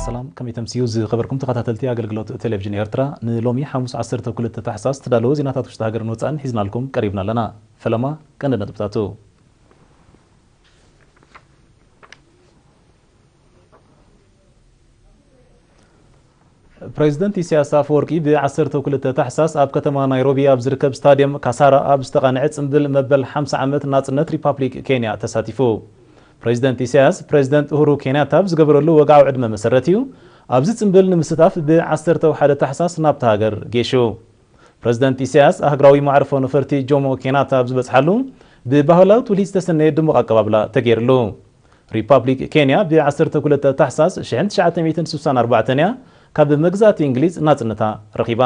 ሰላም፣ ከመይ ተምስዩ ዝኸበርኩም ተኸታተልቲ ኣገልግሎት ቴሌቪዥን ኤርትራ? ንሎሚ ሓሙስ ዓሰርተ ክልተ ታሕሳስ ዝተዳለወ ዜናታት ውሽጢ ሃገርን ወጻእን ሒዝናልኩም ቀሪብና ኣለና። ፈለማ ቀንዲ ነጥብታቱ። ፕሬዚደንት ኢሳያስ ኣፈወርቂ ብ ዓሰርተ ክልተ ታሕሳስ ኣብ ከተማ ናይሮቢ ኣብ ዝርከብ ስታድየም ካሳራ ኣብ ዝተቓንዐ ጽምብል መበል ሓምሳ ዓመት ናጽነት ሪፓብሊክ ኬንያ ተሳቲፉ። ፕሬዚደንት ኢሳያስ፣ ፕሬዚደንት ኡሁሩ ኬንያታ ኣብ ዝገበረሉ ወግዓዊ ዕድመ መሰረት እዩ ኣብዚ ጽምብል ንምስታፍ ብ ዓሰርተ ሓደ ታሕሳስ ናብታ ሃገር ጌሹ። ፕሬዚደንት ኢሳያስ ኣህግራዊ መዕርፎ ነፈርቲ ጆሞ ኬንያታ ኣብ ዝበጽሓሉ ብባህላዊ ትውልዲ ዝተሰነየ ድሙቕ ኣቀባብላ ተገይርሉ። ሪፓብሊክ ኬንያ ብ ዓሰርተ ክልተ ታሕሳስ ሽሕን ትሽዓተ ሚእትን ስሳን ኣርባዕተን እያ ካብ መግዛእቲ እንግሊዝ ናጽነታ ረኺባ።